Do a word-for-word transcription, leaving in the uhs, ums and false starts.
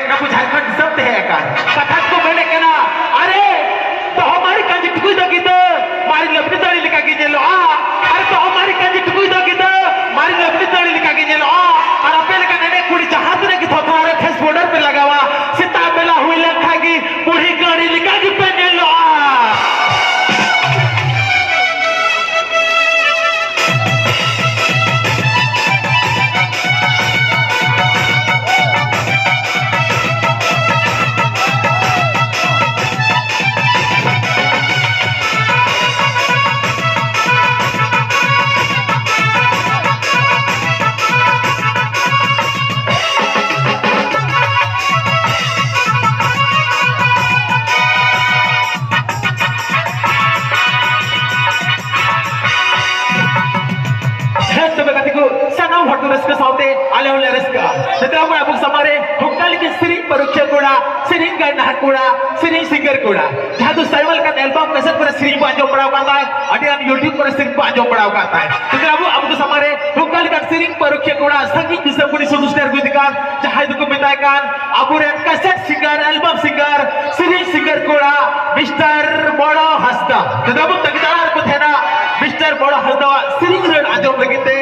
ᱱᱩᱠᱩ ᱡᱷᱟᱲᱠᱷᱚᱸᱰ ᱫᱤᱥᱚᱢ ᱛᱮ ᱦᱮᱡ ᱟᱠᱟᱱ ᱠᱟᱛᱷᱟ ᱠᱚ ᱢᱮᱱᱮᱫ ᱠᱟᱱᱟ, ᱟᱨᱮ ᱫᱚᱦᱚ ᱢᱟᱨᱮ ᱠᱟᱹᱧᱪᱤ ᱴᱩᱠᱩᱡ ᱫᱚ ᱜᱤᱫᱟᱹ ᱢᱟᱨᱮ ᱞᱟᱹᱯᱤᱛ ᱫᱟᱲᱮ ᱞᱮᱠᱟ ᱜᱮ ᱧᱮᱞᱚᱜᱼᱟ᱾ ᱟᱨᱮ ᱫᱚᱦᱚ ᱢᱟᱨᱮ ᱠᱟᱹᱧᱪᱤ ᱴᱩᱠᱩᱡ ᱫᱚ ᱜᱤᱫᱟᱹ ᱢᱟᱨᱮ ᱞᱟᱹᱯᱤᱛ ᱫᱟᱲᱮ ᱞᱮᱠᱟ ᱜᱮ ᱧᱮᱞᱚᱜᱼᱟ᱾ ᱟᱨ ᱟᱯᱮ ᱞᱮᱠᱟᱱ ᱮᱱᱮᱡ ᱠᱩᱲᱤ ᱡᱟᱦᱟᱸ ᱛᱤᱱᱟᱹᱜ ᱜᱮ ᱛᱷᱚᱛᱷᱟ ᱨᱮ ᱯᱷᱮᱥ ᱯᱟᱣᱰᱟᱨ ᱯᱮ ᱞᱟᱜᱟᱣᱟ, ᱥᱮᱛᱟᱜ ᱵᱮᱞᱟ ᱦᱩᱭ ᱞᱮᱱ ᱠᱷᱟᱱ ᱜᱮ ᱵᱩᱲᱦᱤ ᱜᱟᱹᱲᱤ ᱞᱮᱠᱟ ᱜᱮᱯᱮ ᱧᱮᱞᱚᱜᱼᱟ᱾ ᱦᱮᱸ, ᱛᱚᱵᱮ ᱜᱟᱛᱮ ᱠᱚ, ᱥᱟᱱᱟᱢ ᱦᱚᱲ ᱠᱚ ᱨᱟᱹᱥᱠᱟᱹ ᱥᱟᱶᱛᱮ ᱟᱞᱮ ᱦᱚᱸᱞᱮ ᱨᱟᱹᱥᱠᱟᱹᱜᱼᱟ᱾ ᱱᱤᱛᱚᱜ ᱟᱵᱚ, ᱟᱵᱚ ᱥᱟᱢᱟᱝ ᱨᱮ ᱦᱚᱸᱠᱟ ᱞᱮᱠᱟ ᱥᱮᱨᱮᱧ ᱯᱟᱹᱨᱩᱠᱷᱤᱭᱟᱹ ᱠᱚᱲᱟ, ᱥᱮᱨᱮᱧ ᱜᱟᱭᱱᱟᱦᱟᱨ ᱠᱚᱲᱟ, ᱥᱮᱨᱮᱧ ᱥᱤᱝᱜᱟᱨ ᱠᱚᱲᱟ, ᱡᱟᱦᱟᱸ ᱫᱚ ᱟᱭᱢᱟ ᱞᱮᱠᱟᱱ ᱮᱞᱵᱟᱢ ᱠᱮᱥᱮᱴ ᱠᱚᱨᱮ ᱥᱮᱨᱮᱧ ᱵᱚᱱ ᱟᱸᱡᱚᱢ ᱵᱟᱲᱟ ᱟᱠᱟᱫ ᱛᱟᱭ, ᱟᱹᱰᱤ ᱜᱟᱱ YouTube ᱠᱚᱨᱮ ᱥᱮᱨᱮᱧ ᱵᱚᱱ ᱟᱸᱡᱚᱢ ᱵᱟᱲᱟ ᱟᱠᱟᱫ ᱛᱟᱭ᱾ ᱱᱤᱛᱚᱜ ᱟᱵᱚ, ᱟᱵᱚ ᱠᱚ ᱥᱟᱢᱟᱝ ᱨᱮ ᱦᱚᱸᱠᱟ ᱞᱮᱠᱟᱱ ᱥᱮᱨᱮᱧ ᱯᱟᱹᱨᱩᱠᱷᱤᱭᱟᱹ ᱠᱚᱲᱟ, ᱥᱟᱺᱜᱤᱧ ᱫᱤᱥᱚᱢ ᱠᱷᱚᱱ ᱥᱩᱫᱩ ᱥᱮᱴᱮᱨ ᱟᱹᱜᱩᱭᱮ ᱠᱟᱱ, ᱡᱟᱦᱟᱸᱭ ᱫᱚᱠᱚ ᱢᱮᱛᱟᱭ ᱠᱟᱱ ᱟᱵᱚᱨᱮᱱ ᱠᱮᱥᱮᱴ ᱥᱤᱝᱜᱟᱨ, ᱮᱞᱵᱟᱢ ᱥᱤᱝᱜᱟᱨ, ᱥᱮᱨᱮᱧ ᱥᱤᱝᱜᱟᱨ ᱠᱚᱲᱟ, ᱢᱤᱥᱴᱟᱨ ᱵᱚᱲᱚ ᱦᱟᱸᱥᱫᱟ᱾ ᱱᱤᱛᱚᱜ ᱟᱵᱚ ᱛᱟᱺᱜᱤ ᱛᱟᱲᱟᱜ ᱨᱮᱠᱚ ᱛᱟᱦᱮᱱᱟ ᱢᱤᱥᱴᱟᱨ ᱵᱚᱲᱚ ᱦᱟᱸᱥᱫᱟᱣᱟᱜ ᱥᱮᱨᱮᱧ ᱨᱟᱹᱲ ᱟᱸᱡᱚᱢ ᱞᱟᱹᱜᱤᱫ ᱛᱮ᱾